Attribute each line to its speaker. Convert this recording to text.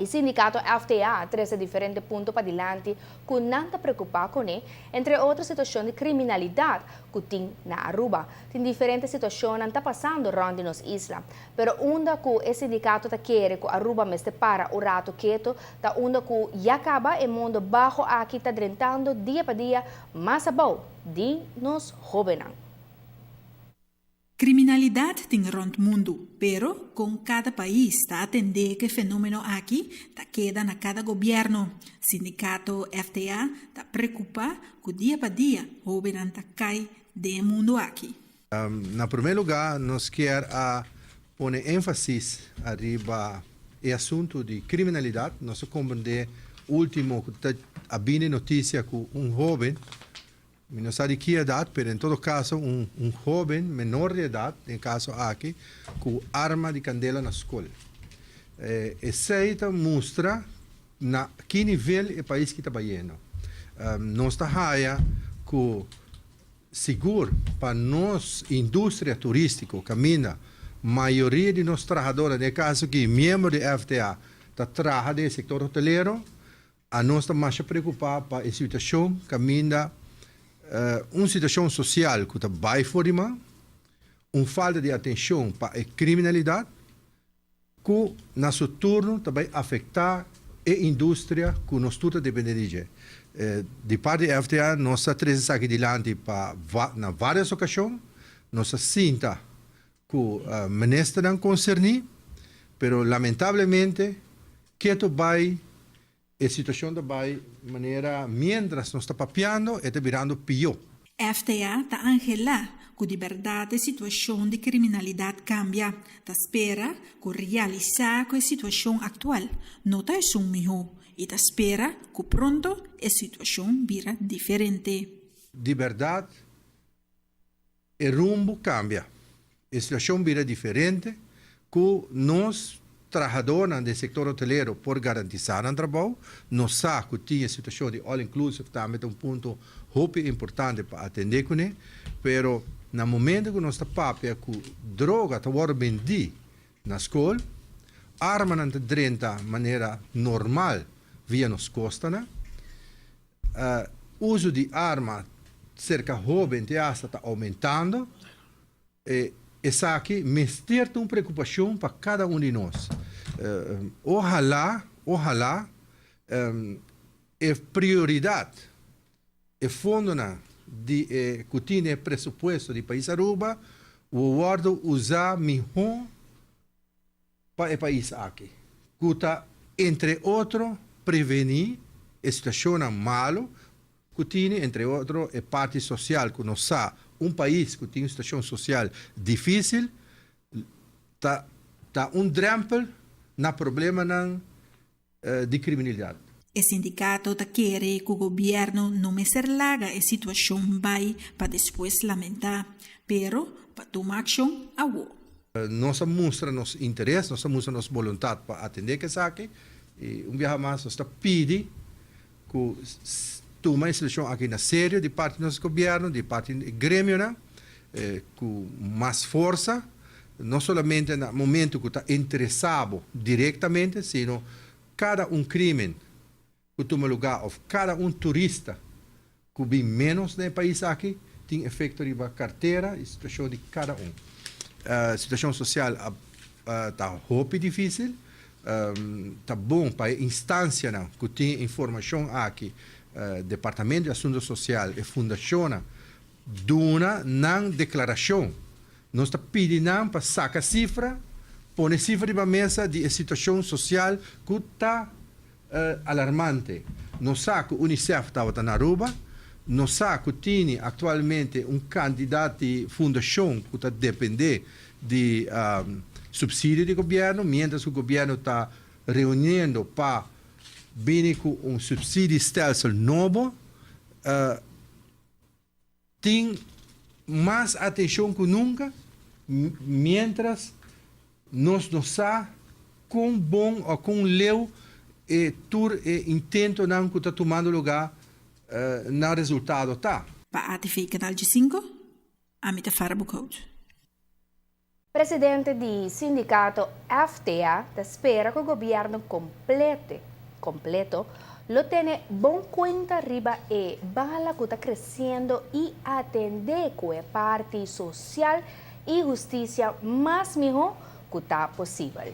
Speaker 1: E sindicato FTA a trece diferente punto padilanti cu nan ta preocupa cune, entre otro situacion di criminalidad cu tin na Aruba. Tin diferente situacionnan ta pasando rond di nos isla. Pero unda cu e sindicato ta kere cu Aruba mester para un rato keto ta unda cu ya caba e mundo baho aki ta drentando dia pa dia mas abou di nos hobennan.
Speaker 2: Kriminalidat tin rònt mundu, pero kon kada pais ta atendé ku e fenómeno aki ta keda na kada gobièrnu. Sindikato FTA ta preokupá ku dia pa dia hóbennan ta kai den e mundu aki.
Speaker 3: Na promé lugá nos kier a pone énfasis ariba e asuntu di kriminalidat. Nos a komprendé último ku ta a bini notisia ku un hóben Mi no sa di ki edat, pero en todo kaso un un hoben menor di edat, den e kaso aki, ku arma di kandela na skol. Esei ta mustra na ki nivel e pais ki ta bayendo. Nos ta haya ku sigur pa nos industria turistiko kaminda mayoria di nos trahadornan, den e kaso aki miembro di FTA, ta traha den e sektor hotelero, Anos ta masha preokupá pa e situashon kaminda un situashon sosial ku ta bai for di man, un falta di atenshon pa e kriminalidat ku na su turno ta bai afektá e industria ku nos tur ta dependé di dje. Di parti di FTA nos a trese esaki dilanti pa na vários okashon, nos a sinta ku ministernan konserní, pero lamentablemente keto bai e situashon ta bai manera miéntras nos ta papiando e ta birando pió.
Speaker 2: FTA ta anhelá ku di bèrdat e situashon di kriminalidat kambia. Ta spera ku realisá ku e situashon aktual no ta esun mihó i ta spera ku pronto e situashon bira diferente.
Speaker 3: Di bèrdat E rumbo cambia, e situacion bira diferente cu nos trahadornan den sector hotelero por garantisa nan trabou. Nos sa cu tin e situacion di all inclusive tambe ta un punto hopi importante pa atende cune, pero na momento cu nos ta papia cu droga ta wordo bendi na scol, armanan ta drenta manera normal via nos costanan, Uso di arma serka hóben te asta ta oumentando. E esaki mester ta un preokupashon pa kada un di nos. Ohalá, ohalá e prioridat, e fondonan di e ku tin den e presupuesto di pais Aruba wo wòrdu usá mihó pa e pais aki, ku ta entre otro prevení e situashonnan malu ku tini, entre otro e parti sosial ku nos sa un pais ku tin un situashon sosial difísil ta ta un drèmpel na problemanan di kriminalidat.
Speaker 2: E sindikato ta kere ku gobièrnu no mester laga e situashon bai pa despues lamentá, pero pa tuma akshon awor.
Speaker 3: Nos a mustra nos interes, nos a mustra nos boluntat pa atendé ku esaki i un biaha mas nos ta pidi ku tuma e situashon aki na serio di parti di nos gobièrnu, di parti di e gremionan ku mas forsa, no solamente na momento ku ta interesá bo direktamente, sino kada un krimen ku tuma lugá òf kada un turista ku bin ménos na e pais aki tin efekto riba kartera i situashon di kada un. Situashon sosial a ta hopi difísil. Ta bon pa e instansianan ku tin e informashon aki, Departamento di Asuntu Sosial, e fundashonnan, duna nan deklarashon. Nos ta pidi nan pa saka sifra, pone sifra riba mesa di e situashon sosial ku ta alarmante. Nos sa ku UNICEF tabata na Aruba, nos sa ku tini aktualmente un kantidat di fundashon ku ta dependé di supsidio di gobièrnu, miéntras ku gobièrnu ta reuniendo pa bini ku un supsidiestelsel nobo. Tin mas atenshon ku nunka, miéntras nos no sa kon bon o kon leu e tur e intentonan ku ta tumando lugá na resultado ta.
Speaker 2: Pa ATV Kanal Dje Sinku, ami ta Farah Boekhout.
Speaker 1: Presidente di sindicato FTA ta spera cu gobierno completo lo tene bon cuenta riba e bala cu ta creciendo y atende cu e parti social y husticia mas miho cu ta posibel.